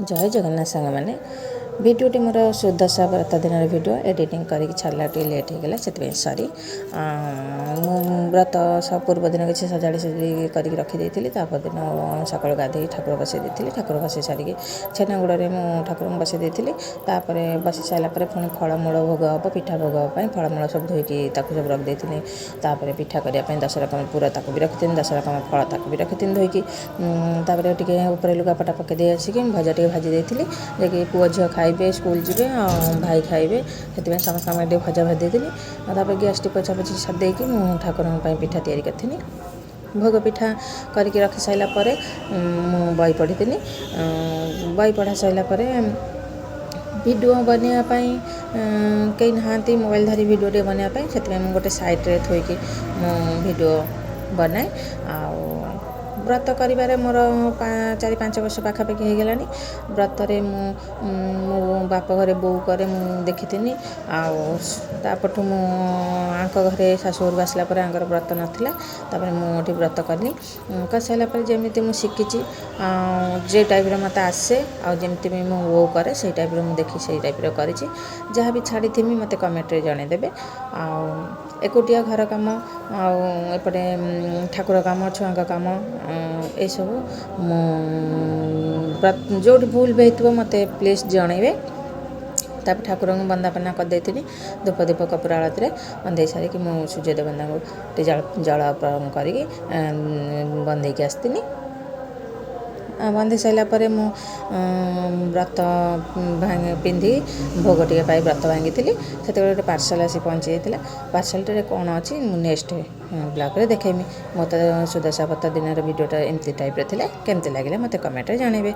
ଜୟ ଜଗନ୍ନାଥ ସାଙ୍ଗମାନେ। ଭିଡ଼ିଓଟି ମୋର ସୁଦଶା ବ୍ରତ ଦିନର ଭିଡ଼ିଓ। ଏଡ଼ିଟିଂ କରିକି ଛାଡ଼ିଲା ଟିକେ ଲେଟ୍ ହେଇଗଲା, ସେଥିପାଇଁ ସରି। ମୁଁ ବ୍ରତ ପୂର୍ବ ଦିନ କିଛି ସଜାଡ଼ି ସଜାଡ଼ି କରିକି ରଖିଦେଇଥିଲି। ତା ପରଦିନ ସକାଳୁ ଗାଧୋଇ ଠାକୁର ବସେଇ ଦେଇଥିଲି। ଠାକୁର ବସେଇ ସାରିକି ଛେନାଗୁଡ଼ରେ ମୁଁ ଠାକୁରଙ୍କୁ ବସେଇ ଦେଇଥିଲି। ତାପରେ ବସେଇ ସାରିଲା ପରେ ପୁଣି ଫଳମୂଳ ଭୋଗ ହେବ, ପିଠା ଭୋଗ ହେବା ପାଇଁ ଫଳମୂଳ ସବୁ ଧୋଇକି ତାକୁ ସବୁ ରଖିଦେଇଥିଲି। ତାପରେ ପିଠା କରିବା ପାଇଁ 10 ରକମ ପୁର ତାକୁ ବି ରଖିଥିଲି, 10 ରକମ ଫଳ ତାକୁ ବି ରଖିଥିଲି ଧୋଇକି। ତାପରେ ଟିକେ ଉପରେ ଲୁଗାପଟା ପକାଇ ଦେଇ ଆସିକି ମୁଁ ଭଜା ଟିକେ ଭାଜି ଦେଇଥିଲି, ଯାଇକି ପୁଅ ଝିଅ ଖାଇବେ, ସ୍କୁଲ ଯିବେ ଆଉ ଭାଇ ଖାଇବେ, ସେଥିପାଇଁ ସମସ୍ତଙ୍କ ପାଇଁ ଟିକେ ଭଜା ଭାଜି ଦେଇଥିଲି। ଆଉ ତାପରେ ଗ୍ୟାସ୍ଟି ପୋଛାପୋଛି ସାରି ଦେଇକି ମୁଁ ଠାକୁରଙ୍କ ପାଇଁ ପିଠା ତିଆରି କରିଥିଲି। ଭୋଗ ପିଠା କରିକି ରଖି ସାରିଲା ପରେ ମୁଁ ବହି ପଢ଼ିଥିଲି। ବହି ପଢ଼ା ସରିଲା ପରେ ଭିଡ଼ିଓ ବନେଇବା ପାଇଁ କେହି ନାହାନ୍ତି ମୋବାଇଲ୍ ଧରି ଭିଡ଼ିଓ ଟିକେ ବନେଇବା ପାଇଁ, ସେଥିପାଇଁ ମୁଁ ଗୋଟେ ସାଇଡ଼୍ରେ ଥୋଇକି ମୁଁ ଭିଡ଼ିଓ ବନାଏ। ଆଉ ବ୍ରତ କରିବାରେ ମୋର 4-5 ବର୍ଷ ପାଖାପାଖି ହେଇଗଲାଣି। ବ୍ରତରେ ମୁଁ ମୋ ବାପ ଘରେ ବୋଉ କରେ, ମୁଁ ଦେଖିଥିନି। ଆଉ ତାପରଠୁ ମୁଁ ଆଙ୍କ ଘରେ ଶାଶୁଘରକୁ ଆସିଲା ପରେ ଆଙ୍କର ବ୍ରତ ନଥିଲା। ତାପରେ ମୁଁ ଏଠି ବ୍ରତ କଲି। କରିସାରିଲା ପରେ ଯେମିତି ମୁଁ ଶିଖିଛି, ଯେ ଟାଇପ୍ର ମୋତେ ଆସେ ଆଉ ଯେମିତି ବି ମୋ ବୋଉ କରେ, ସେଇ ଟାଇପ୍ର ମୁଁ ଦେଖି ସେଇ ଟାଇପ୍ର କରିଛି। ଯାହା ବି ଛାଡ଼ିଥିମି ମୋତେ କମେଣ୍ଟରେ ଜଣେଇଦେବେ। ଆଉ ଏକୁଟିଆ ଘର କାମ ଆଉ ଏପଟେ ଠାକୁର କାମ, ଛୁଆଙ୍କ କାମ, ଏସବୁ ମୁଁ ଯେଉଁଠି ଭୁଲ ବି ହେଇଥିବ ମୋତେ ପ୍ଲିଜ୍ ଜଣେଇବେ। ତାପରେ ଠାକୁରଙ୍କୁ ବନ୍ଦାପନା କରିଦେଇଥିଲି ଧୂପ ଦୀପ କର୍ପୂର ଆଳତିରେ। ବନ୍ଦେଇ ସାରିକି ମୁଁ ସୂର୍ଯ୍ୟ ଦେବତାଙ୍କୁ ଟିକେ ଜଳ ଜଳ କରିକି ବନ୍ଦେଇକି ଆସିଥିଲି। ବନ୍ଦେଇ ସାରିଲା ପରେ ମୁଁ ବ୍ରତ ପିନ୍ଧି ଭୋଗ ଟିକେ ପାଇ ବ୍ରତ ଭାଙ୍ଗିଥିଲି। ସେତେବେଳେ ଗୋଟେ ପାର୍ସଲ୍ ଆସି ପହଞ୍ଚି ଯାଇଥିଲା। ପାର୍ସଲ୍ଟିରେ କ'ଣ ଅଛି ମୁଁ ନେକ୍ସଟ ବ୍ଲଗ୍ରେ ଦେଖେଇମି। ମୋତେ ସୁଦଶା ବ୍ରତ ଦିନର ଭିଡ଼ିଓଟା ଏମିତି ଟାଇପ୍ର ଥିଲା। କେମିତି ଲାଗିଲା ମୋତେ କମେଣ୍ଟରେ ଜଣେଇବେ।